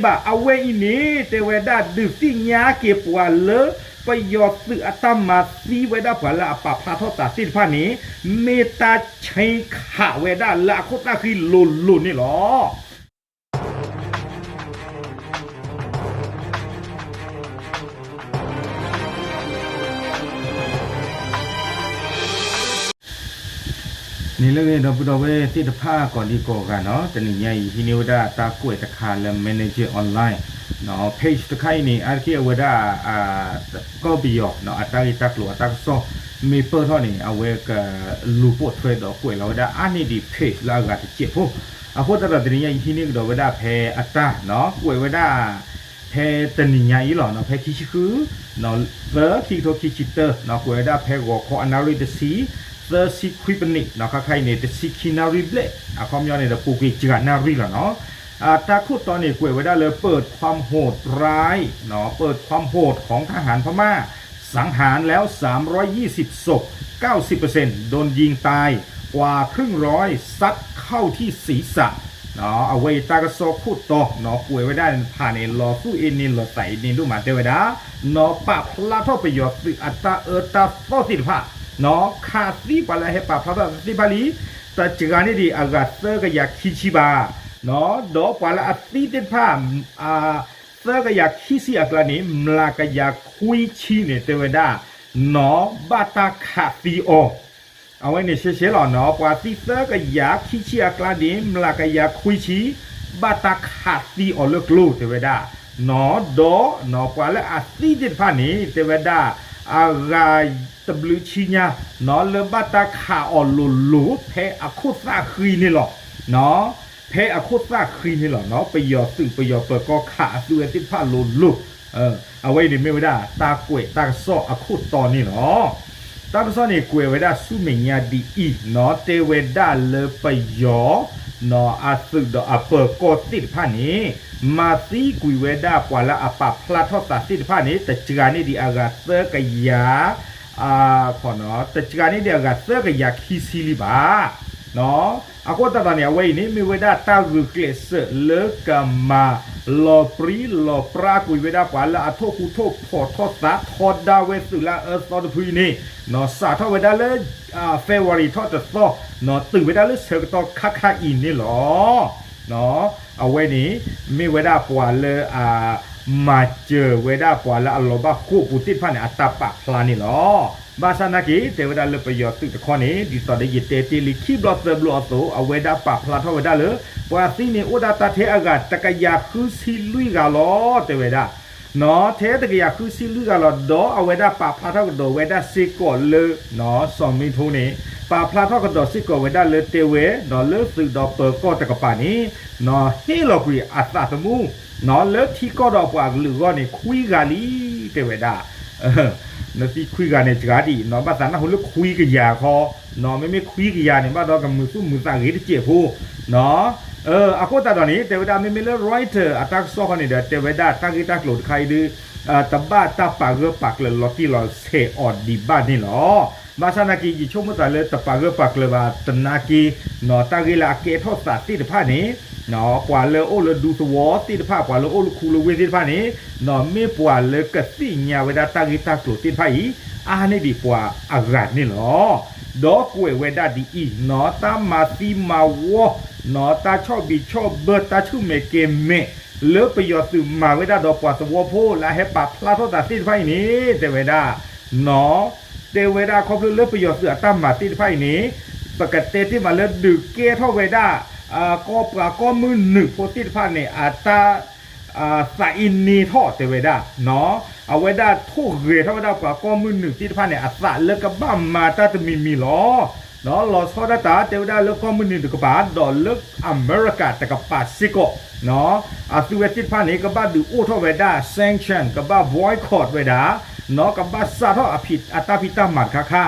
ဘၣ်အဝဲအံၤန့ၣ် တဲဝဲဒၣ်ဒုးသ့ၣ်ညါက့ၤပှၤလၢ ပယီၤသုးအတၢ်မၤသံဝဲဒၣ်ပှၤလၢအပာ်ဖျါထီၣ်သးသ့ၣ်တဖၣ်န့ၣ် မ့ၢ်တၢ်ဆဲးခးဝဲဒၣ်လၢအခိၣ်သၣ်ဃံလိၤလိၤန့ၣ်လီၤ. န့ၣ်လၢအဂ့ၤ ဒီပုၢ်ဒီဝဲၢ်သ့ၣ်တဖၣ်ကိးဒံကိးဂၤနီၤ, တနံၤညါအံၤ ဟံးန့ၢ်ဝဲဒၣ်တၢ်ကွဲးတခါလၢ Manager Online page တခါအံၤန့ၣ် အါတက့ၢ်အဝဲဒၣ် ကီၢ်ပယီၤ အတၢ်ဂ့ၢ်တၢ်ကျိၤအတၢ်ကစီၣ် မ့ၢ်ပၢၢ်ထီၣ်န့ၣ် အဝဲကလူၤပိာ်ထွဲဒီးကွဲးလီၤဝဲဒၣ်အါန့ၢ်ဒံး page လၢအဂၤတစဲးဖိ, အဃိသတးဒီးတနံၤညါအံၤ ဟံးန့ၢ်ကဒီးဝဲဒၣ်ဖဲအတၢ်နီၤ, ကွဲးဝဲဒၣ် ဖဲတနံၤညါအံၤလီၤနီၤ, ဖဲခံဆံဃု သၢ ခံကထိခံဆံတၢနီၤ, ကွဲးဝဲဒၣ်ဖဲဂီၤခီအနၣ်ရံၣ်တဆံ သၢဆံခွံပနံးနီၤ, ခါခါအံၤန့ၣ် တဆံခံနၣ်ရံၣ်ဘျဲၣ်, အခီပညီန့ၣ်ဒီး ပူၤကွံာ်စှၤနၣ်ရံၣ်လီၤနီၤ. တၢ်ခိၣ်တီန့ၣ် ကွဲးဝဲဒၣ်လၢ เปิดความโหดร้าย เปิดความโหดของทหารพม่า สังหารแล้วสามร้อยยี่สิบศพ เก้าสิบเปอร์เซ็นต์ โดนยิงตายกว่าครึ่งร้อย ซัดเข้าที่ศีรษะ အဝဲအံၤတၢ်ကစီၣ်ခိၣ်တီနီၤ ကွဲးဝဲဒၣ်ဖးန့ၣ် လီၤသူၣ်အ့န့ၢ်လီၤသးအ့န့ၢ်ဒိၣ်မး တဲဝဲဒၣ် နီၤပာ်ဖျါထီၣ်ပယီၤသုးအတၢ်အၢတၢ်သီသ့ၣ်တဖၣ်နီၤ ခးသံပှၤလၢအဟဲပာ်ဖျါထီၣ်သ့ၣ်တဖၣ်လံ တစှၤန့ၢ်ဒံးအဂၤသၢကယၤခံဆံဘၣ်နီၤ ဒီးပှၤလၢအသံသ့ၣ်တဖၣ် သၢကယၤခံဆံအကျါန့ၣ် မျးကယၤခွံဆံန့ၣ် တဲဝဲဒၣ် နီၤဘၣ်တၢ်ခးသံအီၤ အဝဲန့ၣ်ရှဲရှဲလီၤနီၤ ပှၤသံသၢကယၤခံဆံအကျါန့ၣ် မျးကယၤခွံဆံ ဘၣ်တၢ်ခးသံအီၤလၢကျိ တဲဝဲဒၣ် နီၤ ဒီးနီၤ ပှၤလၢအသံသ့ၣ်တဖၣ်န့ၣ် တဲဝဲဒၣ် အဂၤတဘျုးဆံညါ နီၤ လၢဘၣ်တၢ်ခးအီၤလိၤလိၤ ဖဲအခိၣ်သၣ်ဃံန့ၣ်လီၤ နီၤ ဖဲအခိၣ်သၣ်ဃံန့ၣ်လီၤနီၤ ပယီၤသုးပယီၤပၢၤကီၢ်ခးအသုဝဲသ့ၣ်တဖၣ်လိၤလိၤ အဝဲအံၤန့ၣ်မ့ၢ်ဝဲဒၣ် တၢ်ကွဲးတၢ်ကစီၣ်အခိၣ်တီန့ၣ်လီၤ. တၢ်ကစီၣ်န့ၣ် ကွဲးဝဲဒၣ်ဆူမဲာ်ညါဒ်အံၤနီၤ တဲဝဲဒၣ်လၢပယီၤ နီၤ အသုးဒီးအပၢၤကီၢ်သ့ၣ်တဖၣ်န့ၣ် မၤသံကွံာ်ဝဲဒၣ်ပှၤလၢအပာ်ဖျါထီၣ်သးသ့ၣ်တဖၣ်န့ၣ် တစှၤန့ၢ်ဒံးအဂၤသၢကယၤ တစှၤန့ၢ်ဒံးအဂၤသၢကယၤခံဆံလံဘၣ် အဃိသတးဒီးန့ၣ် အဝဲအံၤန့ၣ် မ့ၢ်ဝဲဒၣ်တၢ်ဂုာ်ကျဲးစၢးလၢကမၤလီၤပြံလီၤပြါကွံာ်ဝဲဒၣ်ပှၤလၢအထိၣ်ဃူထိၣ်ဖိးထီၣ်သးထီဒါဝဲသုးလၢအအၢသီတဖုအံၤန့ၣ် နီၤ စးထီၣ်ဝဲဒၣ်လၢ February ထီၣ်တသီ နီၤ တုၤဝဲဒၣ်လၢဆၢကတီၢ်ခါခါအံၤန့ၣ်လီၤ. အဝဲန့ၣ် မ့ၢ်ဝဲဒၣ်ပှၤလၢအ မၤစၢၤဝဲဒၣ်ပှၤလၢအလီၤဘၣ်ဃိာ်ပူၤသ့ၣ်တဖၣ်န့ၣ် အတၢ်ပာ်ဖျါန့ၣ်လီၤ. ဘၣ်ဆၣ်နာ်က့ တဲဝဲဒၣ်လၢပယီၤသုးတခီန့ၣ် ဒ်သိးဒီးယတဲတ့ၢ်လံခံဘျီသၢဘျီအသိး အဝဲဒၣ်ပာ်ဖျါထီၣ်ဝဲဒၣ်လၢ ပှၤသံန့ၣ်အိၣ်ဒၣ်တၢ်ထဲအဂၤတကယၤဃုဆံလွံၢ်ဂၤလီၤ တဲဝဲဒၣ် နီၤ ထဲတကယၤဃုဆံလွံၢ်ဂၤလီၤ ဒီးအဝဲဒၣ်ပာ်ဖျါထီၣ်ကဒီးဝဲဒၣ်စ့ၢ်ကီးလၢ နီၤ စီၤမ့ထိန့ၣ် ပာ်ဖျါထီၣ်ကဒီးစ့ၢ်ကီးဝဲဒၣ်လၢတဲဝဲ နီၤ လၢသုးဒီးပၢၤကီၢ်တကပၤန့ၣ် နီၤ ဟ့ၣ်လီၤကွံာ်အသးသမူ နီၤ လၢထံကီၢ်ဒီးပှၤကလုာ်အဂီၢ်န့ၣ် ခွံဂၤလံ တဲဝဲဒၣ် နသံခွံဂၤန့ၣ် စှၤဒံး နီၤ ဘၣ်သးနၢ်ဟူလၢခွံကယၤခီ နီၤ မ့မ့ၢ်ခွံကယၤန့ၣ် ဘၣ်ဒီးကမုာ်သူၣ်မုာ်သးဂ့ၤတစဲးဖိ နီၤ အဃိသတးဒီးန့ၣ် တဲဝဲဒၣ် မ့မ့ၢ်လၢ Reuters အတၢ်ကစီၣ်ဃီန့ၣ်ဒီး တဲဝဲဒၣ်တၢ်ဂ့ၢ်တၢ်ကျိၤတခါအံၤဒီး တဘၣ်တၢ်ပာ်ဂၢၢ်ပာ်ကျၢၤလီၤတံၢ်လီၤဆဲးအီၤဒံးဘၣ်န့ၣ်လီၤ. ဘၣ်ဆၣ်နာ်က့ ယဆိကမိၣ်သးလၢတပာ်ဂၢၢ်ပာ်ကျၢၤဘၣ် သနာ်က့ နီၤ တၢ်ဂ့ၢ်လၢအကဲထီၣ်သးသ့ၣ်တဖၣ်န့ၣ် နီၤ ပှၤလၢအိၣ်လၢဒူသဝီသ့ၣ်တဖၣ် ပှၤလၢအိၣ်လၢခူလၢဝ့ၢ်သ့ၣ်တဖၣ်န့ၣ် နီၤ မ့ၢ်ပှၤလၢကသ့ၣ်ညါဝဲဒၣ်တၢ်ဂ့ၢ်တၢ်ကျိၤသ့ၣ်တဖၣ်အံၤ အါန့ၢ်ဒံးပှၤအဂၤန့ၣ်လီၤ. ဒီးကွဲးဝဲဒၣ်ဒ်အံၤ နီၤ တၢ်မၤသံမၤဝီ နီၤ တၢ်ဆီၣ်ဘံးဆီၣ်ဘၢ တၢ်ဆူၣ်မဲာ်ကဲၤမဲာ် လၢပယီၤသုးမၤဝဲဒၣ်ဒီးပှၤသဝီဖိလၢအဟဲပာ်ဖျါထီၣ်သးသ့ၣ်တဖၣ်အံၤန့ၣ် တဲဝဲဒၣ် နီၤ တဲဝဲဒၣ်ခီဖျိလၢပယီၤသုးအတၢ်မၤသ့ၣ်တဖၣ်အံၤန့ၣ် ပကတဲတ့ၢ်မးလၢဒုးကဲထီၣ်ဝဲဒၣ် ကီၢ်ပှၤကီၢ်မုၢ်နုာ်ဖိသ့ၣ်တဖၣ်န့ၣ် အတၢ် သးအ့န့ထီၣ်တဲဝဲဒၣ် နီၤ အဝဲဒၣ်ထိၣ်ဂဲၤထီၣ်ဝဲဒၣ်ပှၤကီၢ်မုၢ်နုာ်သ့ၣ်တဖၣ်န့ၣ် အသးလၢကဘၣ်မၤတၢ်တမံၤမံၤလီၤ. နီၤ လီၤဆီဒၣ်တၢ်တဲဝဲဒၣ်လၢကီၢ်မုၢ်နုာ်တကပၤ ဒီးလၢအမဲရကၤတကပၤစ့ၢ်ကီး နီၤ အသုဝဲသ့ၣ်တဖၣ်န့ၣ် ကဘၣ်ဒုးအိၣ်ထီၣ်ဝဲဒၣ် sanction ကဘၣ် boycott ဝဲဒၣ် နီၤ ကဘၣ်စးထီၣ်အဖံး အတၢ်ဖံးတၢ်မၤတခါခါ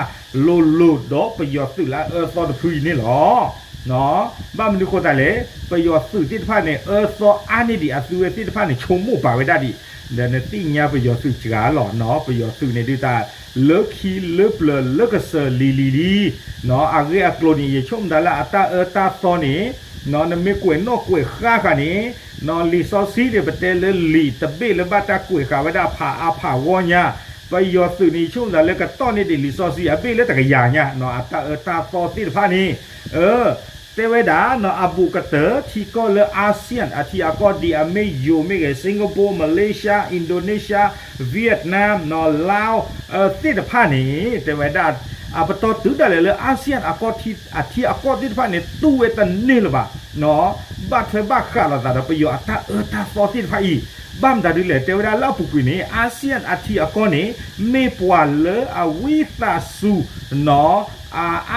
လိၤလိၤဒီးပယီၤသုးလၢအအၢသီတဖုအံၤန့ၣ်လီၤ. နီၤ ဘၣ်မနုၤဃိသတးလဲၣ် ပယီၤသုးသ့ၣ်တဖၣ်န့ၣ် အၢသီအါန့ၢ်ဒံးအသုဝဲသ့ၣ်တဖၣ်န့ၣ် ဆိကမိၣ်ပာ်ဝဲဒၣ်ဒံး ဒီးနသ့ၣ်ညါပယီၤသုးစှၤလီၤ နီၤ ပယီၤသုးန့ၣ်ဒုးတၢ် လၢခံလၢပျၢၤလၢကစၢၢ်လံၤလံၤလံၤ နီၤ အဂ့ၢ်အကျိၤန့ၣ် ယဆိကမိၣ်တၢ်လၢအတၢ်အၢတၢ်သီန့ၣ် နီၤ နမ့ၢ်ကွဲးနီၣ်ကွဲးဃါဃာ်န့ၣ် လံာ်စီဆှံန့ၣ် ပတဲလၢလံာ်တဘ့ၣ်လၢဘၣ်တၢ်ကွဲးဃာ်ဝဲဒၣ်ဖးအါဖးဂီၢ်ညါ, ပယီၤသုးန့ၣ် ဆိကမိၣ်သးလၢကတီၢ်န့ၢ်ဒံးလံာ်စီဆှံအဘ့ၣ်လၢတကယၤညါ, အတၢ်အၢတၢ်သီသ့ၣ်တဖၣ်န့ၣ်, တဲဝဲဒၣ် အဘူးကတၢၢ် ထံကီၢ်လၢ ASEAN အထံအကီၢ်ဒ်အမ့ၢ်ယိၤမ့ၢ်ဂ့ၤ Singapore, Malaysia, Indonesia, Vietnam, Laos သ့ၣ်တဖၣ်န့ၣ် တဲဝဲဒၣ် အပတီၢ်တုၤဒၣ်လဲာ်လၢ ASEAN အထံအကီၢ်သ့ၣ်တဖၣ်န့ၣ် တူၢ်ဝဲတန့ၢ်လၢၤဘၣ်, ဘၣ်ထွဲဘၣ်ဃးလိာ်သးဒီးပယီၤအတၢ်အၢတၢ်သီသ့ၣ်တဖၣ်အံၤ, ဘၣ်မတၤဒ်လဲၣ် တဲဝဲဒၣ်လၢအပူၤကွံာ်န့ၣ် ASEAN အထံအကီၢ်န့ၣ် မ့ၢ်ပှၤလၢအဝံသးစူၤ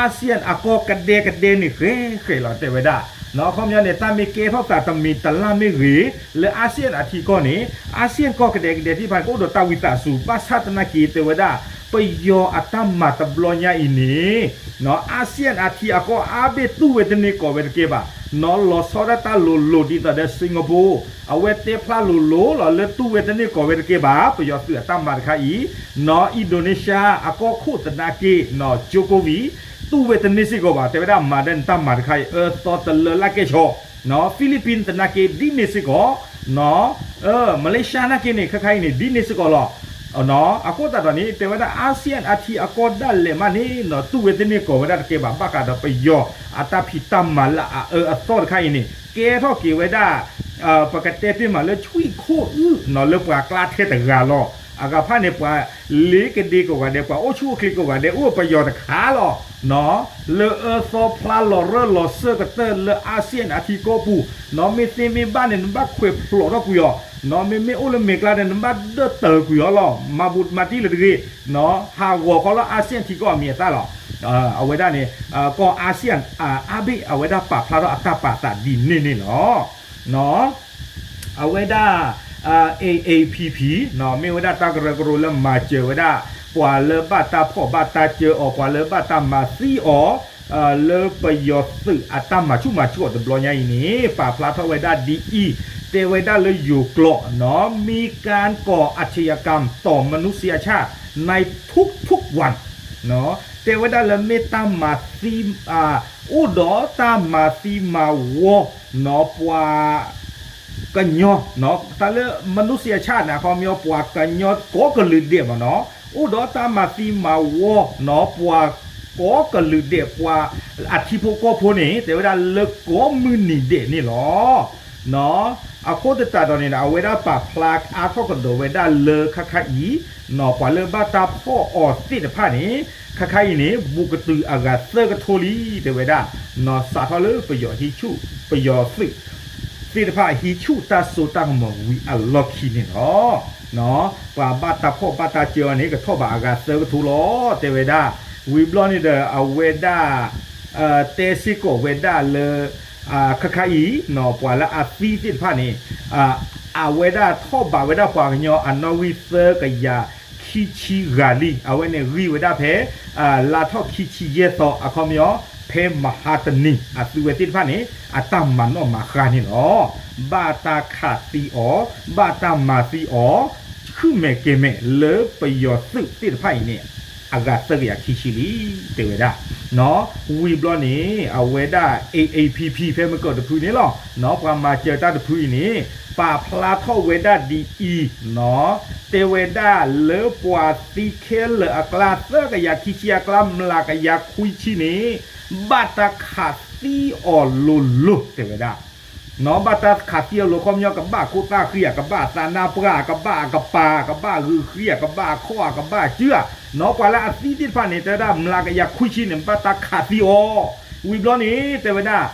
ASEAN အကီၢ်ကဒဲကဒဲန့ၣ် ဃဲဃဲလီၤ တဲဝဲဒၣ်, အခီပညီန့ၣ် တၢ်မ့ၢ်ကဲထီၣ်သးတမံၤတလါမ့ၢ်ဂ့ၤ လၢ ASEAN အထံအကီၢ်န့ၣ် ASEAN ကီၢ်ကဒဲကဒဲသ့ၣ်တဖၣ်န့ၣ် ကအိၣ်ဒီးတၢ်ဝံသးစူၤ ဘၣ်ဆၣ်သနာ်က့ တဲဝဲဒၣ် ပယီၤအတၢ်မၤတဘျီညါအံၤန့ၣ် ASEAN အထံအကီၢ်အါဘ့ၣ်တူၢ်ဝဲတန့ၢ်ကိးဝဲတကဲဘၣ်, နီၢ်လီၤဆီဒၣ်တၢ်လိၤလိၤဒ်သိးဒီး Singapore အဝဲတဲဖျါလိၤလိၤလီၤလၢတူၢ်ဝဲတန့ၢ်ကိးဝဲတကဲဘၣ် ပယီၤသုးအတၢ်မၤတခါအံၤ, နီၢ် Indonesia အကီၢ်ခိၣ်သနာ်က့ နီၢ် Jokowi တူၢ်ဝဲတန့ၢ်စ့ၢ်ကီးဘၣ် တဲဝဲဒၣ်မၤဒ်န့ၣ်တၢ်မၤတခါအံၤ အၢသီတလၢလၢကဲၣ်ဆိး, နီၢ် Philippines သနာ်က့ ဒ်န့ၣ်စ့ၢ်ကီး, နီၢ် Malaysia နာ်က့န့ၣ် ခဲခါအံၤန့ၣ် ဒ်န့ၣ်စ့ၢ်ကီးလီၤ. အဃိသတးဒီးန့ၣ် တဲဝဲဒၣ် ASEAN အထံအကီၢ်ဒၣ်လဲာ်မးန့ၣ် နီၢ် တူၢ်ဝဲတန့ၢ်ကိးဝဲဒၣ်တကဲဘၣ် ဘၣ်ဃးဒီးပယီၤအတၢ်ဖံးတၢ်မၤလၢအအၢအသီတခါအံၤန့ၣ် ကဲထီၣ်က့ၤဝဲဒၣ် ပကတဲတ့ၢ်မးလၢဆွံၣ်ခိၣ်အုၣ် နီၢ် လၢပှၤကျါထဲတဂၤလီၤ. အဂၤဖၣ်န့ၣ် ပှၤလ့ကဒ့ကိးဂၤဒဲး ပှၤအိၣ်ဆူၣ်အိၣ်ချ့ကိးဂၤဒဲး အိၣ်ပယီၤတခါလီၤ. နီၢ် လၢအၢသီဖျါလီၤရၢၢ်လီၤစၢၢ်ကတၢၢ်လၢ ASEAN အထံကီၢ်ပူၤ, နီၢ် မ့ၢ်သ့မ့ၢ်ဘၣ်န့ၣ် နဘၣ်ခွဲးဖျိးထီၣ်ကွံာ်အီၤ, နီၢ် မ့မ့ၢ်အိၣ်လၢမဲာ်ကျါဒီး နဘၣ်ဒၢၣ်တၢၤကွံာ်အီၤလီၤ. မၤဘူးမၤတံၢ်လၢတဂ့ၤ, နီၢ် ဟးဂီၤခီလၢ ASEAN ထံကီၢ်အမံၤအသၣ်လီၤ. အဝဲဒၣ်န့ၣ် ကီၢ် ASEAN အါဘ့ၣ် အဝဲဒၣ်ပာ်ဖျါထီၣ်အတၢ်ပာ်သးဒ်န့ၣ်န့ၣ်လီၤ. နီၢ် အဝဲဒၣ် AAPP နီၢ် မ့ၢ်ဝဲဒၣ်တၢ်ကရၢကရိလၢမၤစၢၤဝဲဒၣ် ပှၤလၢဘၣ်တၢ်ဖီၣ်ဘၣ်တၢ်စၢအီၤ ပှၤလၢဘၣ်တၢ်မၤသံအီၤ လၢပယီၤသုးအတၢ်မၤဆူၣ်မၤဆူၣ်အီၤတဘျီညါအံၤန့ၣ် ပာ်ဖျါထီၣ်ဝဲဒၣ်ဒ်အံၤ, တဲဝဲဒၣ်လၢယိၤကျိာ် နီၢ် มีการก่ออาชญากรรมต่อมนุษยชาติในทุกๆวัน နီၢ် တဲဝဲဒၣ်လၢမ့ၢ်တၢ်မၤသံ အိၣ်ဒီးတၢ်မၤသံမၤဝီ နီၢ် ပှၤ ကညီ နီၢ် တၢ်လၢ မနုၤစံးအဆၣ်န့ၣ် အခီပညီ ပှၤကညီကိးကလုာ်ဒဲးမးနီၢ်, အိၣ်ဒီးတၢ်မၤသံမၤဝီ နီၢ် ပှၤကိးကလုာ်ဒဲး ပှၤအထံဖိကီၢ်ဖိန့ၣ် တဲဝဲဒၣ်လၢကိးမုၢ်နံၤဒဲးန့ၣ်လီၤ. နီၢ် အဃိသတးဒီးန့ၣ် အဝဲဒၣ်ပာ်ဖျါအါထီၣ်ကဒီးဝဲဒၣ်လၢခါခါအံၤ နီၢ် ပှၤလၢဘၣ်တၢ်ဖီၣ်အီၤသ့ၣ်တဖၣ်န့ၣ် ခါခါအံၤန့ၣ် ဘူးကတုၤအဂၤသၢကထိလံ တဲဝဲဒၣ်, နီၢ် စးထီၣ်လၢပယီၤဟံးဆူၣ် ပယီၤသုး သ့ၣ်တဖၣ်ဟံးဆူၣ်တၢ်စိတၢ်ကမီၤဝံၤအလီၢ်ခံန့ၣ်လီၤ. နီၢ် ပှၤဘၣ်တၢ်ဖီၣ်ဘၣ်တၢ်စၢအီၤန့ၣ် ကထီၣ်ဘးအဂၤသၢကထိလီၤ တဲဝဲဒၣ်. ဝံၤဘျီန့ၣ်ဒီး အဝဲဒၣ် တဲစ့ၢ်ကီးဝဲဒၣ်လၢ ခါခါအံၤ နီၢ် ပှၤလၢအသံသ့ၣ်တဖၣ်န့ၣ် အဝဲဒၣ်ထီၣ်ဘးဝဲဒၣ်ပှၤကညီအနီၣ်ဂံၢ်သၢကယၤခံဆံဂၤလံ. အဝဲန့ၣ်ဂံၢ်ဝဲဒၣ်ဖဲ လါထီၣ်ခံဆံယဲၢ်သီ အခီပညီ ဖဲမဟါတနံၤ အသုဝဲသ့ၣ်တဖၣ်န့ၣ် အတၢ်မၤနီၣ်မၤဃါန့ၣ်လီၤ. ဘၣ်တၢ်ခးသံအီၤ ဘၣ်တၢ်မၤသံအီၤ ဆူၣ်မဲာ်ကဲၤမဲာ်လၢပယီၤသုးသ့ၣ်တဖၣ်အံၤန့ၣ် အဂၤသၢကယၤခံဆံလံ တဲဝဲဒၣ်. နီၢ် ဝံၤဘျီန့ၣ် အဝဲဒၣ် A A P P ဖဲမကၢၢ်တဖုန့ၣ်လီၤ. နီၢ် ပှၤမၤစၢၤတၢ်တဖုအံၤန့ၣ် ပာ်ဖျါထီၣ်ဝဲဒၣ်ဒ်အံၤ, နီၢ် တဲဝဲဒၣ်လၢပှၤသံခဲလၢာ်အကျါ သၢကယၤခံဆံအကျါ မျးကယၤခွံဆံန့ၣ် ဘၣ်တၢ်ခးသံအီၤလိၤလိၤ တဲဝဲဒၣ်. နီၢ် ဘၣ်တၢ်ခးသံအီၤလိၤ ခီပညီ ကဘၣ်ခိၣ်သၣ်ဃံဧါ ကဘၣ်သးနါပှၢ်ဧါ ကဘၣ်အကပၤ ကဘၣ်ဂုာ်ဃံဧါ ကဘၣ်အခီၣ်ဧါ ကဘၣ်အစုဧါ. နီၢ် ပှၤလၢအသံသ့ၣ်တဖၣ်န့ၣ် တဲဝဲဒၣ် မျးကယၤခွံဆံန့ၣ် ဘၣ်တၢ်ခးသံအီၤ. ဝံၤဘျီန့ၣ် တဲဝဲဒၣ်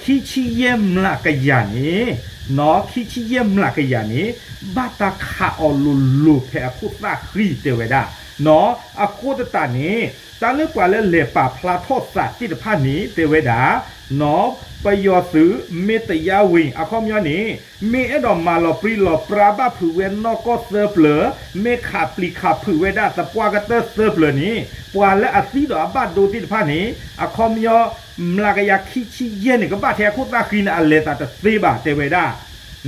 ခံဆံယဲၢ်မျးကယၤန့ၣ်, နီၢ် ခံဆံယဲၢ်မျးကယၤန့ၣ် ဘၣ်တၢ်ခးအီၤလိၤလိၤဖဲအခိၣ်သၣ်ဃံ တဲဝဲဒၣ်. နီၢ် အဃိသတးန့ၣ် တၢ်လၢပှၤလၢလဲၤပာ်ဖျါထီၣ်သးသ့ၣ်တဖၣ်န့ၣ် တဲဝဲဒၣ် နီၢ် ပယီၤသုး မ့ၢ်တယါဝ့ၤ အခီပညီန့ၣ် မ့ၢ်အဲၣ်ဒိးမၤလီၤပြံလီၤပြါဘၣ်ဖုးဝဲနီၢ်ကီၢ်သၢပျၢၤ, မ့ၢ်ခးပျံၤခးဖုးဝဲဒၣ်သပှၢ်ကတၢၢ်သၢပျၢၤန့ၣ် ပှၤလၢအသံဒီးအဘၣ်ဒိသ့ၣ်တဖၣ်န့ၣ် အခီပညီ မျးကယၤခံဆံယဲၢ်န့ၣ် ကဘၣ်ထဲအခိၣ်သၣ်ဃံန့ၣ် အလဲၤသးတသ့ဘၣ် တဲဝဲဒၣ်.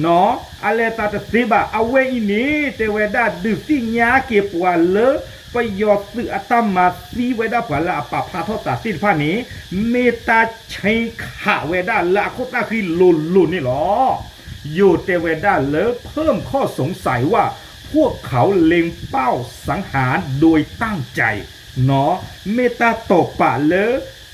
နီၢ် အလဲၤသးတသ့ဘၣ်. အဝဲအံၤန့ၣ် တဲဝဲဒၣ် ဒုးသ့ၣ်ညါက့ၤပှၤလၢ ပယီၤသုးအတၢ်မၤသံဝဲဒၣ်ပှၤလၢအပာ်ဖျါထီၣ်သးသ့ၣ်တဖၣ်န့ၣ် မ့ၢ်တၢ်ဆဲးခးဝဲဒၣ်လၢအခိၣ်သၣ်ဃံလိၤလိၤန့ၣ်လီၤ. ယိၤတဲဝဲဒၣ်လၢ เพิ่มข้อสงสัยว่า พวกเขาเล็งเป้าสังหารโดยตั้งใจ နီၣ် မ့ၢ်တၢ်တိာ်ပာ်လၢ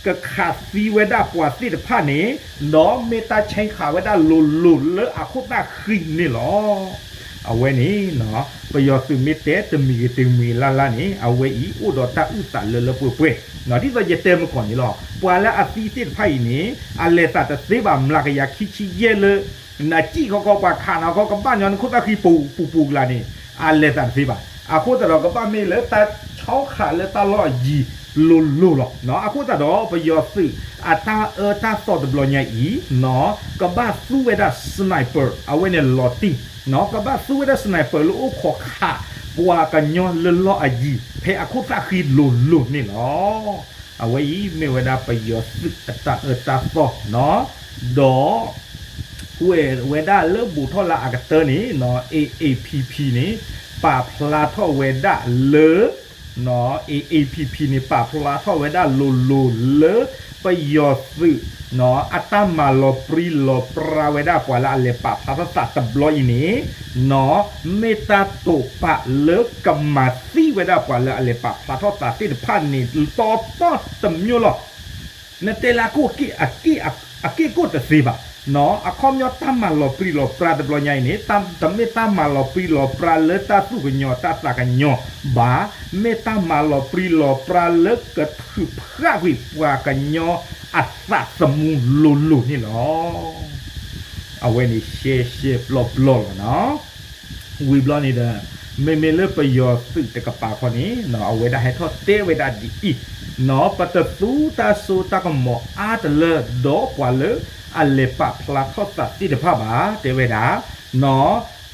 ကခးသံဝဲဒၣ်ပှၤသ့ၣ်တဖၣ်န့ၣ် ဒီးမ့ၢ်တၢ်ဆဲးခးဝဲဒၣ်လိၤလိၤလၢအခိၣ်သၣ်ဃံန့ၣ်လီၤ. အဝဲန့ၣ် ပယီၤသုးမ့ၢ်တဲတမံၤဂ့ၤတမံၤဂ့ၤလၢ်လၢ်န့ၣ် အဝဲအံၤအိၣ်ဒီးတၢ်အုၣ်သးလၢလၢပှဲၤပှဲၤ ဒ်သိးယတဲမုၢ်ကီၢ်န့ၣ်လီၤ. ပှၤလၢအသံသ့ၣ်တဖၣ်အံၤန့ၣ် အလဲၤသးတသ့ဘၣ် မျးကယၤခံဆံယဲၢ်လၢ နစံၣ်ခီကီး ပှၤခးနၤခီ ကဘၣ်ညီနခိၣ်သၣ်ဃံပူၤပူၤပူၤကလာ်န့ၣ် အလဲၤသးတသ့ဘၣ်. အဃိသတးဒီး ကဘၣ်မ့ၢ်လၢတၢ်ဆီခးလၢတၢ်လီၢ်အယံၤလိၤလိၤလီၤ. အဃိသတးဒီး ပယီၤသုးအတၢ်အၢတၢ်သီတဘျီညါအံၤ ကဘၣ်သူဝဲဒၣ် sniper အဝဲန့ၣ်လီၤတံၢ် ကဘၣ်သူဝဲဒၣ် sniper လၢအိၣ်ခိးခး ပှၤကညီလၢလီၢ်အယံၤ ဖဲအခိၣ်သၣ်ဃံလိၤလိၤန့ၣ်လီၤ. အဝဲအံၤမ့ၢ်ဝဲဒၣ်ပယီၤသုးအတၢ်အၢတၢ်သီ ဒီး ကွဲးဝဲဒၣ်လၢဘူးထီၣ်လၢအကတၢၢ်န့ၣ် A A P P န့ၣ် ပာ်ဖျါထီၣ်ဝဲဒၣ်လၢ A A P P န့ၣ် ပာ်ဖျါထီၣ်ဝဲဒၣ်လိၤလိၤလၢ ပယီၤသုး အတၢ်မၤလီၤပြံလီၤပြါဝဲဒၣ်ပှၤလၢအလဲၤပာ်ဖျါထီၣ်သးတဘျီအံၤန့ၣ် မ့ၢ်တၢ်တိာ်ပာ်လၢကမၤသံဝဲဒၣ်ပှၤလၢအလဲၤပာ်ဖျါထီၣ်သးသ့ၣ်တဖၣ်န့ၣ် တီတီတမျိုးလီၤ. နတဲလၢအက့ၢ် အက့ၢ်ကိၢ်တသ့ဘၣ်. အခီပညီတၢ်မၤလီၤပြံလီၤပြါတဘျီညါအံၤန့ၣ် တမ့ၢ်တၢ်မၤလီၤပြံလီၤပြါလၢတၢ်သူၣ်ကညီၤတၢ်သးကညီၤဘၣ်, မ့ၢ်တၢ်မၤလီၤပြံလီၤပြါလၢကထုးဖျးကွံာ်ပှၤကညီအသးသမူလိၤလိၤန့ၣ်လီၤ. အဝဲန့ၣ်ရှဲရှဲပျီပျီလီၤနီၤ. ဝံၤဘျီန့ၣ်ဒီး မ့မ့ၢ်လၢပယီၤသုးတကပၤခီန့ၣ် အဝဲဒၣ်ဟဲထီၣ်တဲဝဲဒၣ်ဒ်အံၤ, ပတသူတၢ်စိတၢ်ကမီၤအါတလၢ ဒီးပှၤလၢအလဲၤပာ်ဖျါထီၣ်သးသ့ၣ်တဖၣ်ဘၣ် တဲဝဲဒၣ်,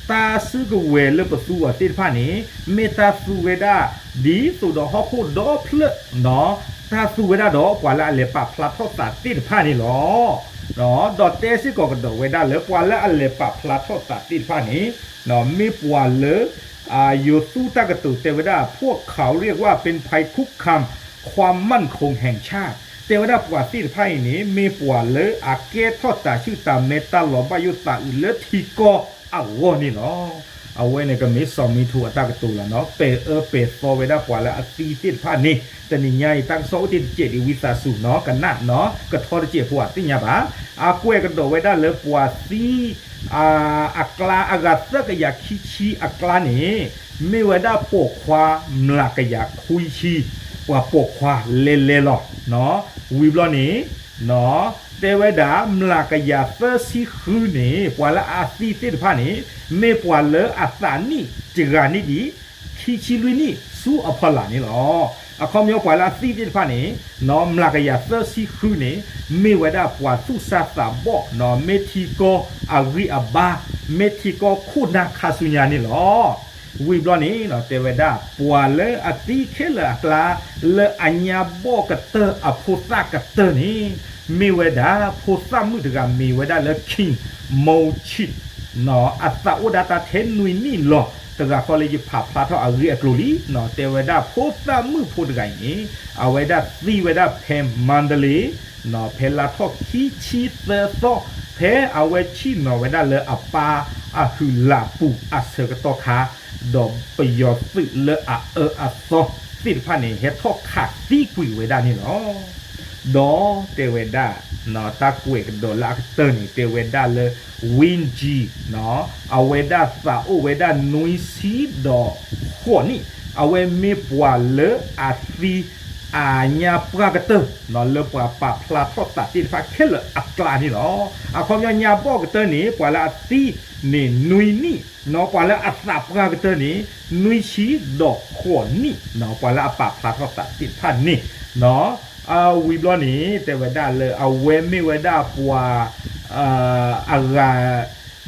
တၢ်စုကဝဲၤလၢပသူအီၤသ့ၣ်တဖၣ်န့ၣ် မ့ၢ်တၢ်သူဝဲဒၣ် ဒ်သိးဒီးဟီၣ်ခိၣ်ဒီဖျၢၣ် တၢ်သူဝဲဒၣ်ဒီးပှၤလၢအလဲၤပာ်ဖျါထီၣ်သးသ့ၣ်တဖၣ်န့ၣ်လီၤ. ဒီးတဲစ့ၢ်ကီးကဒီးဝဲဒၣ်လၢပှၤလၢအလဲၤပာ်ဖျါထီၣ်သးသ့ၣ်တဖၣ်န့ၣ် မ့ၢ်ပှၤလၢ ယိၤသူတၢ်ကတိၤတဲဝဲဒၣ် พวกเขาเรียกว่าเป็นภัยคุกคามความมั่นคงแห่งชาติ တဲဝဲဒၣ်ပှၤသ့ၣ်တဖၣ်အံၤန့ၣ် မ့ၢ်ပှၤလၢအကဲထီၣ်တၢ်ဆူၣ်တၢ်မဲတၢ်လီၤဘၣ်ယိၣ်သးအုးလၢထံကီၢ်အဂီၢ်န့ၣ်လီၤ. အဝဲန့ၣ်ကမ့ၢ်စီၤမံထိအတၢ်ကတိၤလီၤနီၤ, ပဲာ်အၢပဲာ်သီဝဲဒၣ်ပှၤလၢအသံသ့ၣ်တဖၣ်န့ၣ် တနံၤညါအံၤ တၢ်ကစီၣ်အိၣ်တ့ၢ်တစဲးဒ်ဝံသးစူၤနီၤ ကနၣ်နီၤ ကထီတစဲးဖိအသ့ၣ်ညါဘၣ်. အကွဲးကဒီးဝဲဒၣ်လၢပှၤသံ အကျါ အဂၤသၢကယၤခံဆံအကျါန့ၣ် မ့ၢ်ဝဲဒၣ်ပိာ်ခွါမျးကယၤခွံဆံ, ပှၤပိာ်ခွါလဲၤလဲၤလီၤ. ဝံၤဘျီန့ၣ် တဲဝဲဒၣ် မျးကယၤသၢဆံဃုန့ၣ် ပှၤလၢအသံသ့ၣ်တဖၣ်န့ၣ် မ့ၢ်ပှၤလၢအသးနံၣ်တဂၤန့ၣ်ဒံး ခံဆံလွံၢ်နံၣ်ဆူအဖီလာ်န့ၣ်လီၤ. အခီပညီပှၤလၢအသံသ့ၣ်တဖၣ်န့ၣ် မျးကယၤသၢဆံဃုန့ၣ် မ့ၢ်ဝဲဒၣ်ပှၤသူၣ်စၢ်သးဘီၣ်နီၤ, မ့ၢ်ထံကီၢ်အဂံၢ်အဘါ, မ့ၢ်ထံကီၢ်ခိၣ်နၢ်ခါဆူညါန့ၣ်လီၤ. ဝံၤဘျီန့ၣ် တဲဝဲဒၣ် ပှၤလၢအသံခဲလၢာ်အကျါ လၢအညါဘီၣ်ကတၢၢ်အဖိသၣ်ကတၢၢ်န့ၣ် မ့ၢ်ဝဲဒၣ်ဖိသၣ်မုၣ်တဂၤ မ့ၢ်ဝဲဒၣ်လၢ Khin Maung Chit အသးအိၣ်ဒၣ်တၢ်ထဲနွံနံၣ်လီၤ. တဂၤဃီလၢယဖးဖျါထီၣ်အဂ့ၢ်အကျိၤလံ, တဲဝဲဒၣ်ဖိသၣ်မုၣ်ဖိတဂၤအံၤန့ၣ် အဝဲဒၣ်သံဝဲဒၣ်ဖဲမါဒလ့ ဖဲလါထီၣ်ခံဆံသၢသီ, ဖဲအဝဲဆ့ၣ်နီၤဝဲဒၣ်လၢအပၢ်အဟုးလးပူၤအဆၢကတီၢ်ခါ, ဒီးပယီၤသုးလၢအအၢအသီသ့ၣ်တဖၣ်န့ၣ် ဟဲထီၣ်ခးသံကွံာ်ဝဲဒၣ်န့ၣ်လီၤ. ဒီးတဲဝဲဒၣ် တၢ်ကွဲးကဒီးလၢအကတၢၢ်န့ၣ် တဲဝဲဒၣ်လၢ ဝ့ၣ်ကၠံ အဝဲဒၣ်သးအိၣ်ဝဲဒၣ်နွံဆံဒီးဃိးနံၣ်, အဝဲမ့ၢ်ပှၤလၢအသံ အညါပှၢ်ကတၢၢ် လၢပှၤပာ်ဖျါထီၣ်သးသ့ၣ်တဖၣ်ခဲလၢာ်အကျါန့ၣ်လီၤ. အခီပညီညါဘီၣ်ကတၢၢ်န့ၣ် ပှၤလၢအသံန့ၣ်နွံနံၣ်, ပှၤလၢအသးပှၢ်ကတၢၢ်န့ၣ် နွံဆံဒီးဃိးနံၣ်, ပှၤလၢအပာ်ဖျါထီၣ်သးသ့ၣ်တဖၣ်န့ၣ် ဝံၤဘျီန့ၣ် တဲဝဲဒၣ်လၢအဝဲမ့ၢ်ဝဲဒၣ်ပှၤ အဂၤ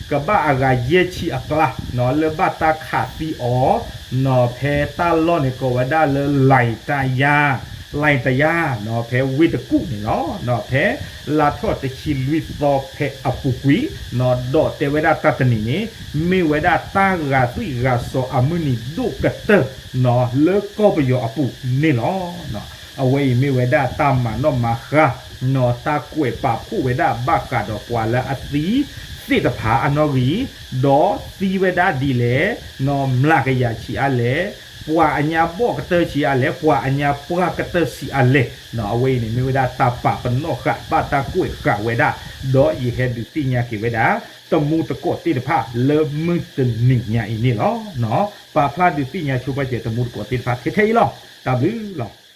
ကဘၣ်အဂၤယဲၢ်ဆံအကျါ လၢဘၣ်တၢ်ခးသံအီၤ ဖဲတၢ်လီၢ်န့ၣ်ကိးဝဲဒၣ်လၢ လံတယါ လံတယါ ဖဲဝ့ၢ်တကူၣ်န့ၣ်လီၤ. ဖဲလါထီၣ်တဆံလွံၢ်သီဖဲအပူၤကွံာ် ဒီးတဲဝဲဒၣ်တၢ်တနံၤန့ၣ် မ့ၢ်ဝဲဒၣ်တၢ်ဂာ်သွံၣ်ဂာ်စီၤအမုၢ်နံၤဒိၣ်ကတၢၢ် လၢကီၢ်ပယီၤအပူၤန့ၣ်လီၤ. အဝဲအံၤမ့ၢ်ဝဲဒၣ်တၢ်မၤနီၣ်မၤဃါ တၢ်ကွဲးပာ်ဖှိၣ်ဝဲဒၣ်ဘၣ်ဃးဒီးပှၤလၢအသံ သ့ၣ်တဖၣ်အနီၣ်ဂံၢ်, ဒီးသံဝဲဒၣ်ဒ်လဲၣ်, နီၢ်မျးကယၤဆံးအါလဲၣ်, ပှၤအညါဘီၣ်ကတၢၢ်ဆံးအါလဲၣ်, ပှၤအညါပှၢ်ကတၢၢ်ဆံးအါလဲၣ်, အဝဲအံၤန့ၣ် မ့ၢ်ဝဲဒၣ်တၢ်ပာ်ပနီၣ်ဃာ်ဘၣ်တၢ်ကွဲးဃာ်ဝဲဒၣ်, ဒီးယဟဲဒုးသ့ၣ်ညါက့ၤဝဲဒၣ် တမူတကိးသ့ၣ်တဖၣ်လၢမုၢ်တနံၤညါအံၤန့ၣ်လီၤ. ပာ်ဖျါဒုးသ့ၣ်ညါဆိပာ်စၢၤတမူတကိးသ့ၣ်တဖၣ်ထဲထဲအံၤလီၤ. တၢ်ဘျုးလီၤ.